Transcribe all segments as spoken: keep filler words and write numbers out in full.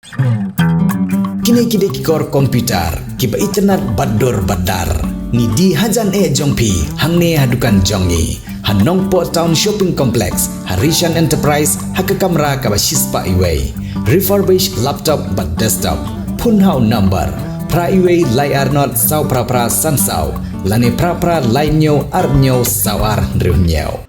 Kine ki dei ki kor computer kiba itynnad bad dur bad dar. Ngi die hajan eh jong phi hangne ha dukan jong ngi ha Nongpoh Town Shopping Complex, ha Rishan Enterprise, ha ka kamra kaba shispah iwei. Refurbish laptop bad desktop. Phone ha u number phra iwei lai ar not saw phra phra san saw lane phra phra lai hynñiew ar hynñiew saw ar hynriew hynñiew.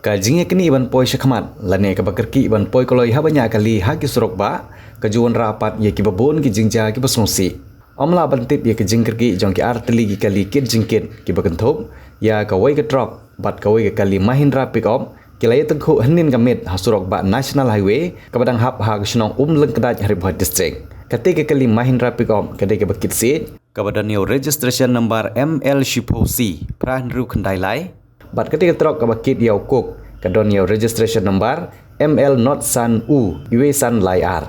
Ka jingïaknieh ban poi shakhmat lane kaba kyrkieh ban poi kloi haba ñiah kali ha ki surok bah ka ju wanrah pat ïa kiba bun ki jingjia kiba sngewsih. Ym lah ban tip ïa ka jingkyrkieh jong ki artylli ki kali kit jingkit kiba kynthup ïa kawei ka trok bad kawei ka kali Mahindra pickup ki la ïatyngkhuh hynnin ka miet ha surok bah National Highway kaba dang hap ha ka shnong Umlyngkdait ha Ri Bhoi District. Katei ka kali Mahindra pickup ka dei kaba kit siej kaba don ïa u registration number M L shiphew C phra hynriew khyndai lai. Bad katei ka trok kaba kit ïa u coke ka don ïa u registration number M L not san u iwei san lai ar.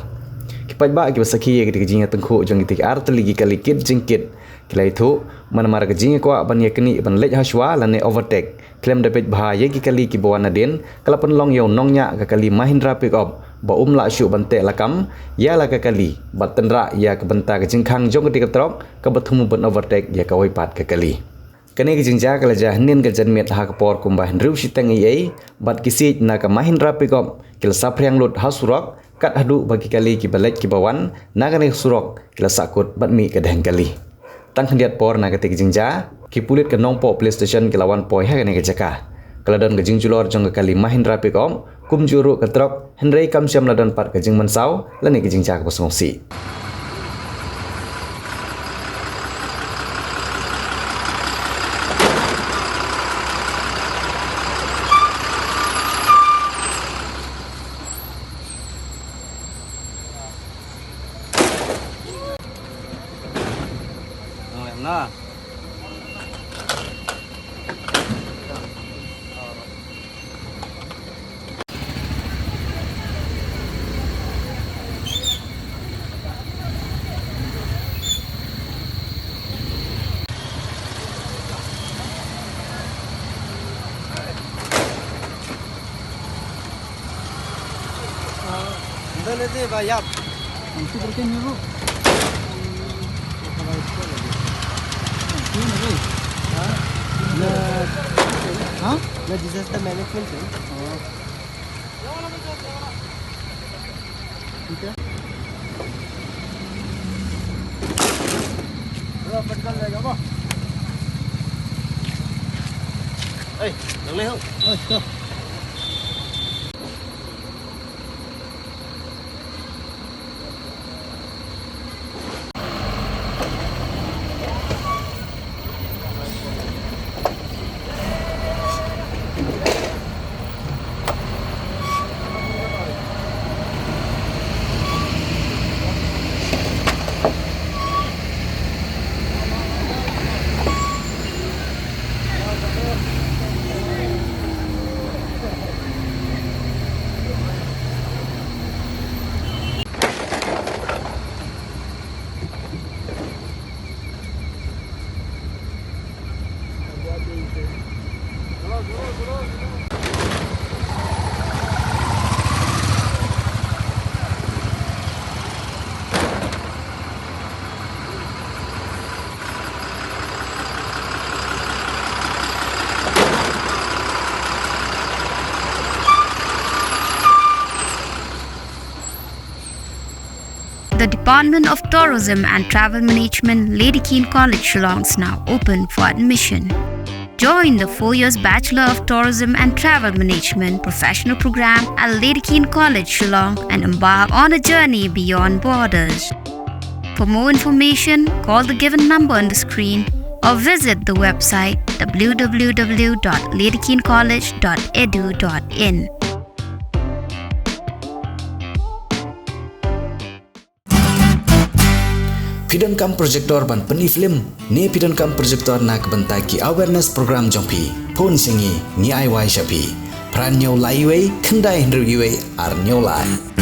Ki paidbah kiba sakhi ïa katei ka jingïatyngkhuh jong kitei ki artylli ki kali kit jingkit ki la ïathuh, namar ka jingïakwah ban ïaknieh ban leit ha shuwa lane overtake khlem da peit bha ïa ki kali kiba wan nadien, ka la pynlong ïa u nongñiah ka kali Mahindra pickup ba um lah shuh ban teh lakam ïa la ka kali bad tynrah ïa ka bynta ka jingkhang jong katei ka trok kaba thmu ban overtake ïa kawei pat ka kali. Kane ka jingjia ka la jia hynnin ka janmiet ha ka por kumba hynriew shiteng eiei bad ki siej na ka Mahindra pickup ki la saphriang lut ha surok kat haduh ba ki kali kiba leit kiba wan na kane ka surok ki la sahkut bad mih ka dheng kali. Tang khyndiat por na katei ka jingjia, ki pulit ka Nongpoh Police Station ki la wan poi ha kane ka jaka. Ka la don ka jingjulor jong ka kali Mahindra pickup kumjuh ruh ka trok, hynrei kam shym la don pat ka jingmynsaw lane ka jingjia kaba sngewsih. अंदर लेते हैं भाई आप। हमसे करके नहीं वो। हाँ? This is the management, sir. ठीक है। पूरा पटकन रहेगा वो। ए, लग ले हो। अच्छा। The Department of Tourism and Travel Management, Lady Keane College, Shillong, is now open for admission. Join the four years Bachelor of Tourism and Travel Management professional program at Lady Keane College, Shillong, and embark on a journey beyond borders. For more information, call the given number on the screen or visit the website w w w dot lady keane college dot e d u dot in. Phi donkam projector ban pyni film? Ne phi donkam projector na ka bynta ki awareness program jong phi? Phone sha ngi, ngi ai wai sha phi. Phra hynñiew lai wei, khyndai hynriew wei, ar hynñiew lai.